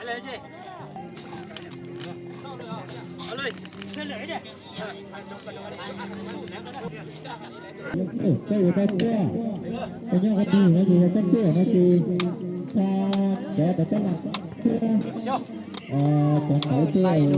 Ej, koj yuav tau tuaj, koj nyob qhov twg no ces yog koj tuaj no ces tso cov tawv teb los tuaj,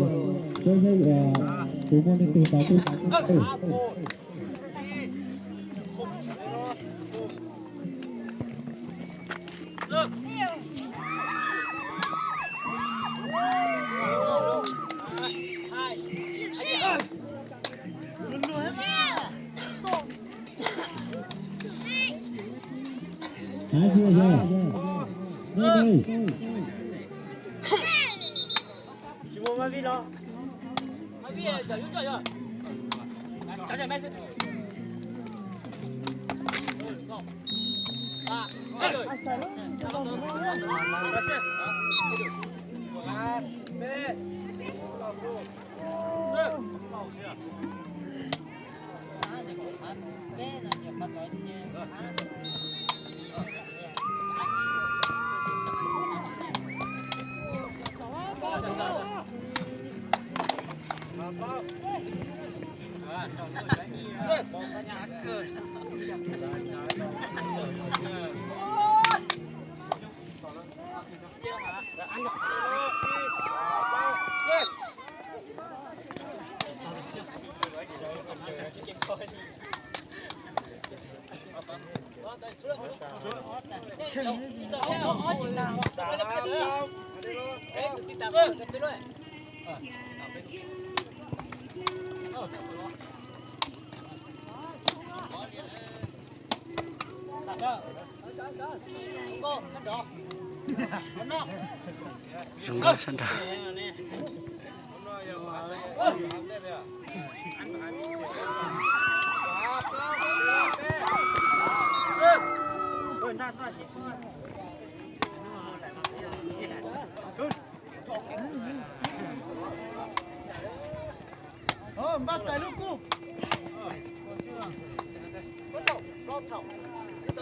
cov tawv tuaj, saib saib tus muaj leej twg tau tuaj. Hais tias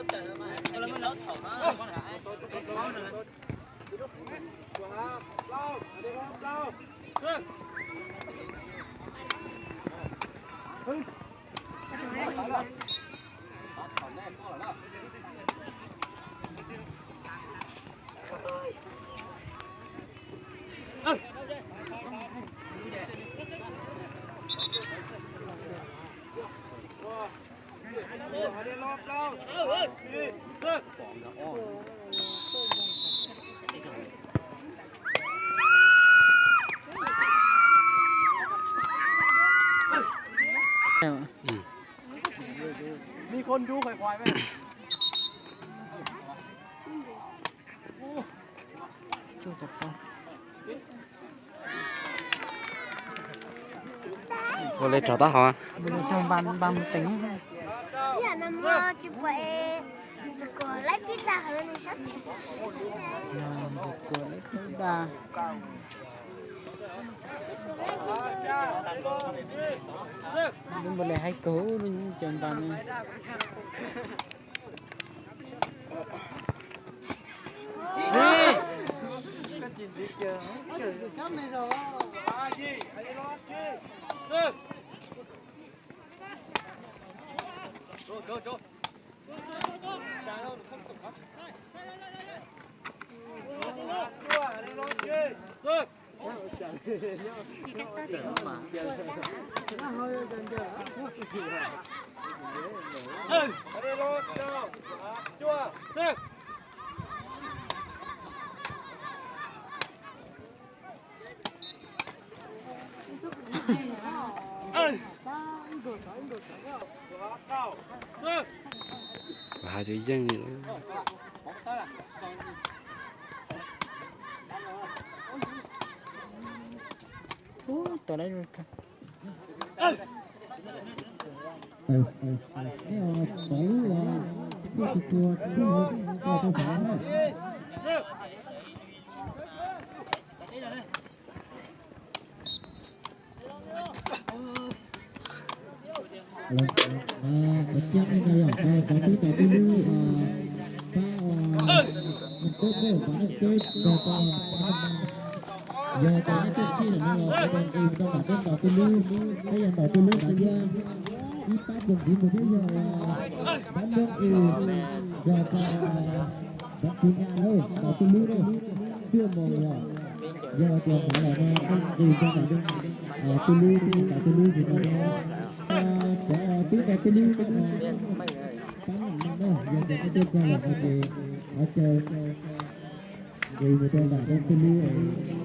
yog, nej, tsis muaj mab vij los? Mab vij, Zoo nkauj sab nraud. Ua li rov taub hau. Lub npau li haib kawg lub cov npas no. Hais tias yeej li. Ub, tau lawm. Cov tib tau tib lub pab, Yog tas ib tug txij no los mus rau nqis rau nram tej ntaus tuj lub, peb yog ntaus tuj lub mas yog ib pab txuas ntxiv mus thiab yog pab lub nqis yog tas nram tsis nyas lawm ntaus tuj lub na, tuaj mus yog, yog tias hmav los no tej nqis rau nram tuj lub, ntaus tuj lub ces no cov twb ntaus tuj lub no pab nram no na, yog tias nej tuaj txog lawm no ces thov caw nqis mus rau nram tuj lub.